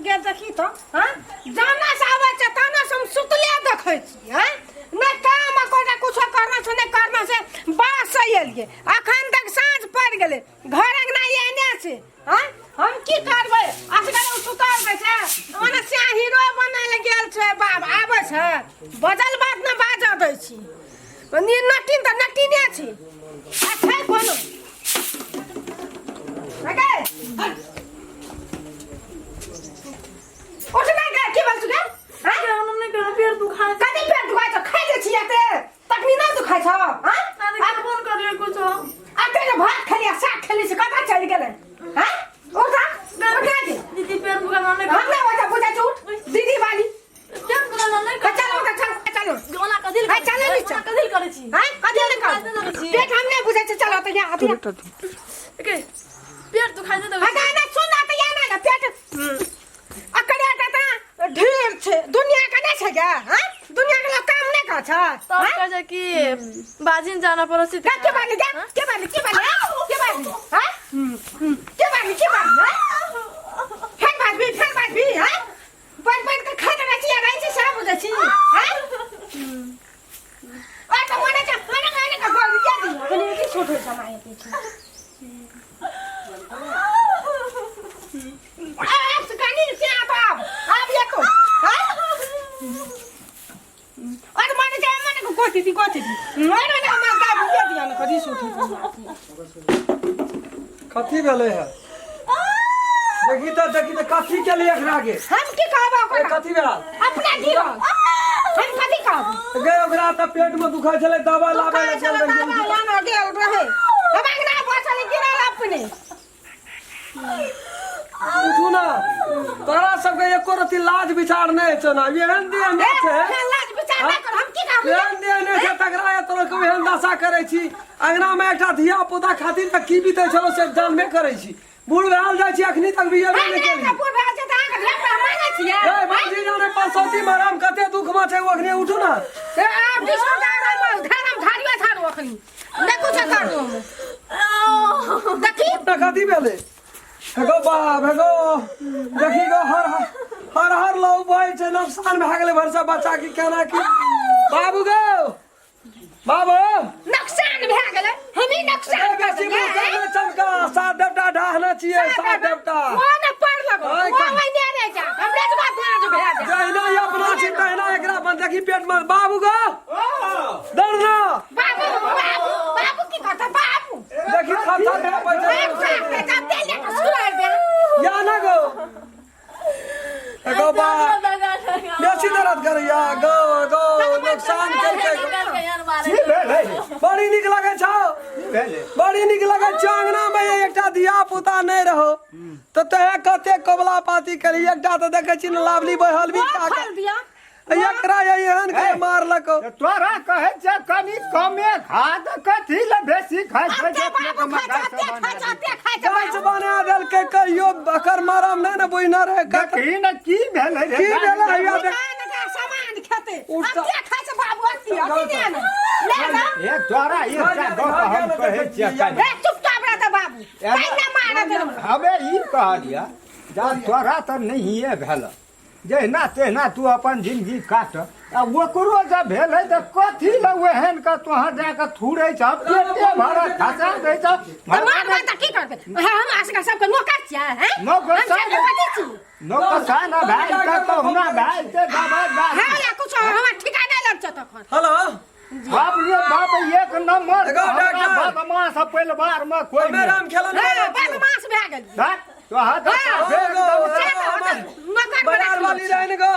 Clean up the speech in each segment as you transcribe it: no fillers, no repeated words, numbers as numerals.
गे देखी तो हाँ जाना से आबै छै ताना से हम सुतले देखै छी हाँ नहि काम आ कोना कुछो करना छै नहि करना छै बास से एलियै अखन तक साँझ पड़ि गेलै घर अंगना एने छै हाँ हम की करबै असगर ओ सुतल रहै छै ओने से हीरो बनै लए गेल छै बाप आबै छै बजल बात ने बाजऽ दै छी नटिन तऽ नटिने छी आ छै कोनो गे उठ ना गे की बोल चुके हां हम नहीं करो पेट दुखाय कथी पेट दुखाय छौ खाइ जे छी एते तखनी ना दुखाय छौ हां अरे के फोन कर ले कुछ अते जे भात खेलिया साग खेली से कतऽ चलि गेलै हां उठ उठ ना गे दीदी पेट दुखाय हम नहीं हम ना ओता बुझै छी उठ दीदी वाली पेट दुखाय हम नहीं चलो उठ चल चलो ओना कथी हां चलो नीचा कथी करै छी हां कथी ले कर पेट हम नहीं बुझै छी चलो तऽ यहाँ अथी के पेट दुखाय दे हटा ना सुन ना तऽ यहाँ ना पेट अकड़े के तऽ ढेर छै दुनिया के नहि छै गे हां दुनिया के लोग काम नहि कर छै तब कह छै कि बाजिन जाना पड़ै छै के बाली गे के बाली के बाली के बाली हां के बाली के बाली हां फेर बाजबी फेर बाजबी हां बन बन के खाइत रहै छी रहै छी सब बुझै छी हां आ तऽ मने छै मने मने के गोल दिया दी अपने की छोट होइ समय के छै आब से कनी से आब आब आब ये को हां और मने छै मने को कोथी दी कोथी दी मने ना मार दा दिया दिया ना कदी छोट होइ कथी भेलै है देखी तऽ देखी तऽ कथी केली एकरा के हम की कहब ए, ओकरा कथी भेल अपना गिरल हम कथी कहब गे ओकरा तऽ पेट में दुखाइ छलै दवा लाबै लए गेल रहियै लाना गेल रहे हम अंगना बचल गिरल अपने उठू ना तोरा सबके एको रति लाज विचार नहि छौ ना एहन देह नहि छै लाज विचार नहि कर हम की कहब एहन देह नहि छै तकरा ये तोरा के एहन दशा करै छी अंगना में एकटा धिया पुता खातिर तऽ की बीतै छलो से जानबे करै छी बूढ़ भेल जाइ छी अखनी तक भी एबे नहि केली बूढ़ भेल छै तऽ अहाँके धिया पुता मानै छियै ए बाबूजी जाने परसौती मरम कते दुख में छै ओ अखनी उठू ना ए आब डिस्को धारम धारम झाड़ियो झाड़ू अखनी नहि कुछ करू हम देखी ना कथी भेलै हेगो बाप हेगो देखी गो हर हर हर हर लहू बहै छै नुकसान भए गेलै भरसा बच्चा की केना की बाबू गो बाबू नुकसान भए गेलै हम ही नुकसान ए, बेसी मुँह करने चमका सात देवता ढाहने छियै सात देवता ओ ने पढ़ लगो आइ ओ का- ओइने रहि जा हमरे जबा बाज भए जा जहिना ई अपना छी तहिना एकरा अपन देखी पेट में बाबू गो दौड़ना बाबू बाबू बाबू की करता बाबू देखी थर थर कांपै छै एक साथ के जते लेके सुरार दे या ना गो गो बा बेसी दर्द करैया गो गो नुकसान केलकै की भेलै बड़ी नीक लगै छौ की भेलै बड़ी नीक लगै छौ अंगना में एकटा धिया पुता नहि रहो तऽ तहे कते कबला पाती करी एकटा तऽ देखै छी ने लावली बहल भी खा फल दिया एकरा एहन के मारलक तऽ तोरा कहै छै कनि कमे खा तऽ कथी लए बेसी खाइ छै अते जे बाबू पेटमे खाइ गैस छै अते खाइ बना छै अते खाइ छै गाछ बना देलकै कहियो एकर मरम नहि ने बुझने रहै कत देखी ने की भेलै रे की भेलै हैया देख दुकान के सामान खेते उठ जा। अते खाइ छै बाबू अते अते ने ने ले जा ए तोरा एकटा गप हम कहै छियै कनि ए चुपचाप रह तऽ बाबू तै ने मारत हमरा हमे ई कहलियै जे तोरा तऽ नहिए भेल जहिना तहिना तू अपन जिंदगी काट आ ओकरो जब भेलै तऽ कथी लए ओहन के तोहर जाके थुरै छह पेटे भरत खसा दै छह तऽ मारबै तऽ की करबै हम असगर सबके नौकर छियै हैं नौकर हम सबके कथी छी नौकर ना भाई तऽ कहुना भाई ते दबाई हँ या कुछ हमरा ठिकाना लग छै तखन हेलो बाप रे बाप एक नंबर एगो डॉक्टर। बदमाश परिवार में कोई हमे राम खेलन हँ बदमाश भए गेल नहीं। तोहर तऽ हाँ, साफे एकदम नौकर बजार वाली रहन गो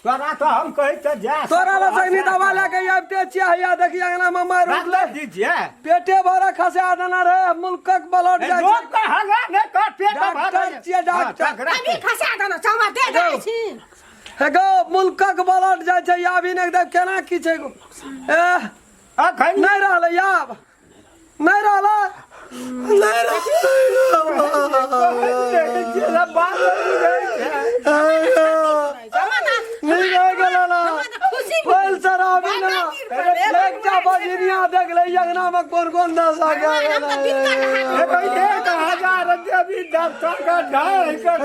तोरा तऽ हम कहै तऽ जा तोरा लग संगी दवा लए के आबिते छियै हैया देखी अंगना में मारि उठले दीजिए पेटे भरा खसा देना रहे मुल्कक बलट जाइ लोक छै के हल्ला नहि कर पेट डॉक्टर छियै, डॉक्टर। अभी खसा देना चौमा दे जाइ छी हे गो मुल्कक बलट जाइ छै अभी नहि देख केना की छै गो ए अखन नहि रहलै आब नहि रहलै नहि रहलै बात बुझै छै नहि रहि गेलै ना हमरा तऽ खुशी फैल शराबी ना एकटा बजनिया देख ले अंगना में कोन कोन दशा के हम तऽ दिनका एक हजार देवी डॉक्टर के ढाई के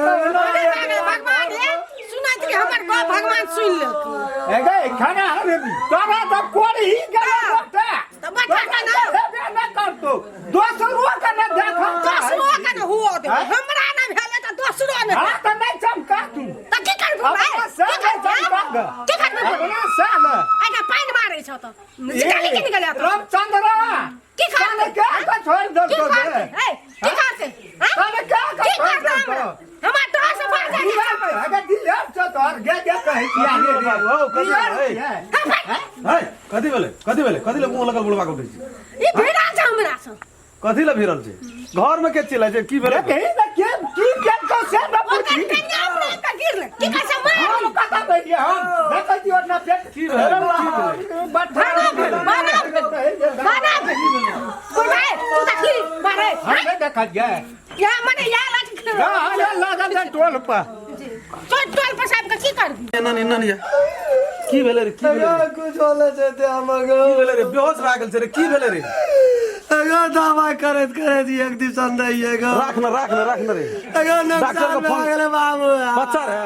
भगवान हे। गप भगवान सुनि लेलखिन। ए गई खाना हरे तोरा तऽ कोरही गेलै गोटे। तऽ बच्चा के ना हेबे नहि करतौ दोसरो के ने देखऽ दोसरो के ने हुओ देबै। आँय? हमरा ने भेलै तऽ दोसरो ने। हाँ तऽ नहि चमका तू। तऽ की करबू भाय? अपना से की नहि करबू? चमका ग। की करबू? अपना से ने। आइ पानि मारै छौ तऽ निकाली के निकले तो रामचंद्र की करते? तने के के छोड़ की देलको करते? रे? ए, की करते? हाँ? तने के के की छोड़ करते देलको? हमरा? हमरा डर से भाग जाइ छै। अगर दियर छौ तोहर गे गे कहै छियै कथी भेलै बाबू, हौ, कथी दियर भेलै? छियै। हाँ, भाग। है कथी भेलै कथी भेलै कथी ले मुँह लगल बुढ़बा के उठै छी? ई भिड़ा छै हमरा से। कथी ले भिड़ल छै घर में के चिल्लाइ छै की भेलै? देखही ने के की केलको से न ओकर बुझी। कन्या अपने के गिरले। की कहै छै मार। हम कतऽ रहियै हम देखै छियै ओतना पेट की भेलै की भेलै? बना भेल, बना भेल, बना भेल। बुढ़ाई, तू देखली मारे? हम नहि देखलियै। यहाँ मने यहाँ लाठी। हाँ, हाँ, लागल छै टोल पर। तो टोल पर साहब के की करबी? एना नहीं, एना नहीं। की भेलै रे की भेलै रे? कुछ होले छै ते हमर गो। की भेलै रे बेहोश भए गेल छै रे की भेलै रे? अगो दवा करैत करैत एक दिसन दैये गो। राख न राख न राख न रे। अगो डॉक्टर नुकसान के भए फोन गेलै बाबू। बच्चा रे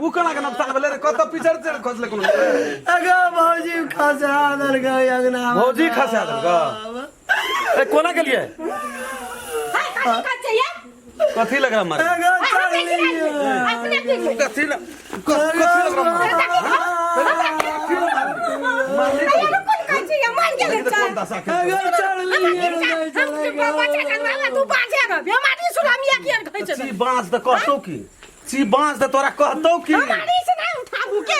उ केना के नुकसान भेलै रे कतऽ पिछड़ चढ़ खसलै कोनो अगो भौजी खसा देलकै अंगना मे। भौजी खसा देलकै? ए कोना गेलियै? हाय, कथी कहै छै ये? कथी लग रहा मारे? अगो हाय, हम नहीं चढ़लियै। गिराइए। अपने गिरले। कथी ल कथी लग रहा मारे? मारली अरे कोन कहै छै ये? मर गेलै तऽ कोन छै। दशा के अगो चढ़लियै रे हम बच्चा जनमावे तू बाजे रहबे। हमारी सुरामिया की कहै छै? ची बाँस तऽ कहतौ की ची बाँस तऽ तोरा कहतौ की? हमारी से नहीं उठाबू के?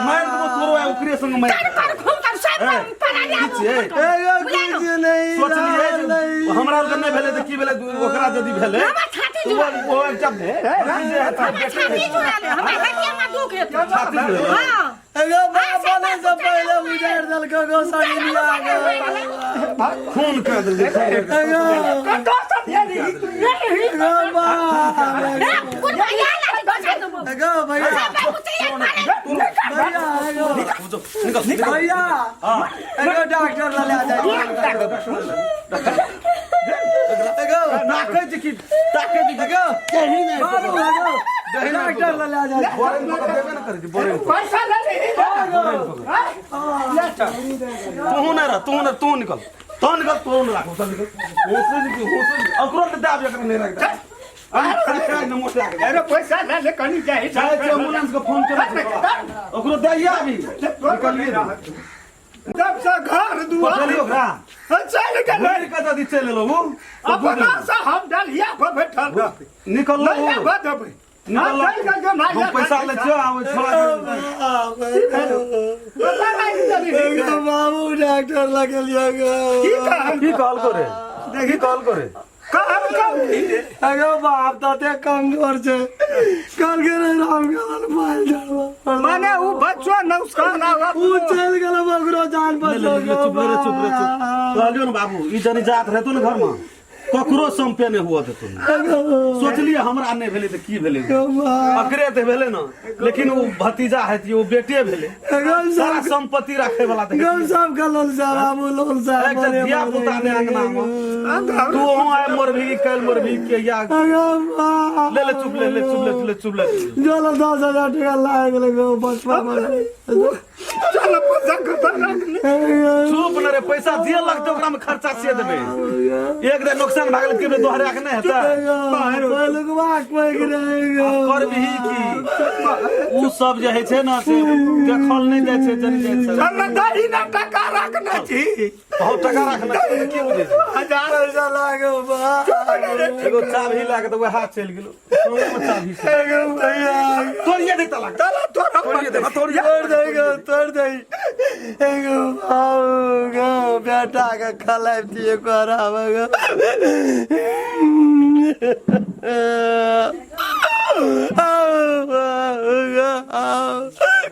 मारि देबो तोरो आइ ओकरे संग मारि। कर कर घूम कर सब पड़ा की छियै? अगो कुछ नहीं सोचलियै जे रहलै। हमरा आरके नहि भेलै तऽ की भेलै ओकरा यदि भेलै हमर छाती तऽ जुड़ा ओ एकटा जे हेतै हमर छाती जुड़ा ले हमर हड्डिया में दुख हेतै। छाती जुड़ा। हां। अगो बाप बने से पहिले उजाड़ देलको गो सगिनिया गो। खून कऽ देलकै। अगो कतऽ से भेल ई? अगो बाप। ए कुन भैया लाठी घुसा देबो। अगो भैया बाबू से मारे। भैया अगो निकल निकल। भैया अगो डॉक्टर लऽ ले जाइ। अगो ताकै छै की ताकै छै की? अगो बाबू अगो डॉक्टर लऽ ले जाइ। बोरे में पकड़ देबे ने करै छै बोरे में। पैसा ले ली। तूहू नहि रह तूहू नहि तू निकल तू निकल तू नहि राखो चल निकल होसे निकल होसे निकल ओकरो दे आबि एकरा नहि राख दे अरे पैसा ले ले कनी जाइ। जाइ छै एम्बुलेंस के फोन करै छै ओकरो दे आबि निकलिए तब से घर दुआर पठेलियै ओकरा चलि गेलै। घुरि कऽ यदि चलि एलौ उ तऽ अपना से हम डलिया पर बैठल रहबै। निकललौ नहि उ आबऽ देबै। निकललौ। चलि गेल जो मारिया। हम पैसा लै छियौ आबै छोड़ा अगो बाबू डॉक्टर लग गेलियै गो। की कहल? की कहलको रे की कहलको रे? कहल कब? अगो बाप तते कमजोर छै कहलकै रे राम गेलन पायल जाड़वा। माने उ बच्चो नौसखान आब उ चलि गेल ओकरो जान ले बचलो ले ले चुप ले रे चुप रे चुप। कहलियौ ने बाबू ई जनी जात रहतो ने घरमे ककरो सम्पे नहि हुअ देतो। सोचलियै हमरा नहि भेलै तऽ की भेलै अकरे तऽ भेलै ने लेकिन ओ भतीजा हेतियै ओ बेटे भेलै सारा संपत्ति राखे वाला तऽ गम सब गलल जा बाबू लोल साहब। एकटा धिया पुता ने अंगना मे तू अहाँ आइ मरबही काल्हि मरबही के या ले ले चुप ले ले चुप ले ले चुप ले। चलो 10,000 टका लाग गेलै गो बचपन में। चल पैसा कतऽ रखने? चुप न रे पैसा जे लगतै ओकरा में खर्चा से देबै। एक दिन नुकसान भए गेलै कि दोहरा के नहि हेतै? पहिलुकवा पैघ रहै गो। करबिही की उ सब जे होइ छै ने से देखल नहि जाइ छै जनी जाइ छै। चल दही ने टका रखने छी। बहुत टका रखने छी की बुझै छी? हजार पैसा लागो बा। एगो चाभी लए के तऽ वएह चलि गेलो संगमे चाभी छै। एगो भैया तोड़िए दे ताला चल तोरा तोड़िए दे तोड़िए तोड़ दे गो तोड़ दे। एगो बाबू गो बेटा के खलाइ दिए कराब गो।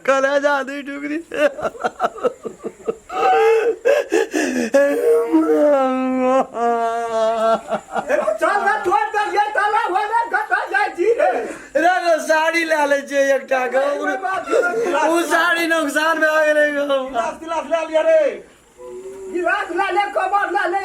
कलेजा दी टुकड़ी। चल ने तोड़ दे ताला होने कतऽ जाइ छी रे? रे गो साड़ी लए लै छियै एकटा गो उ साड़ी नुकसान भए गेलै गो। गिलास गिलास लए लिअ रे। गिलास लए ले कबर लए ले।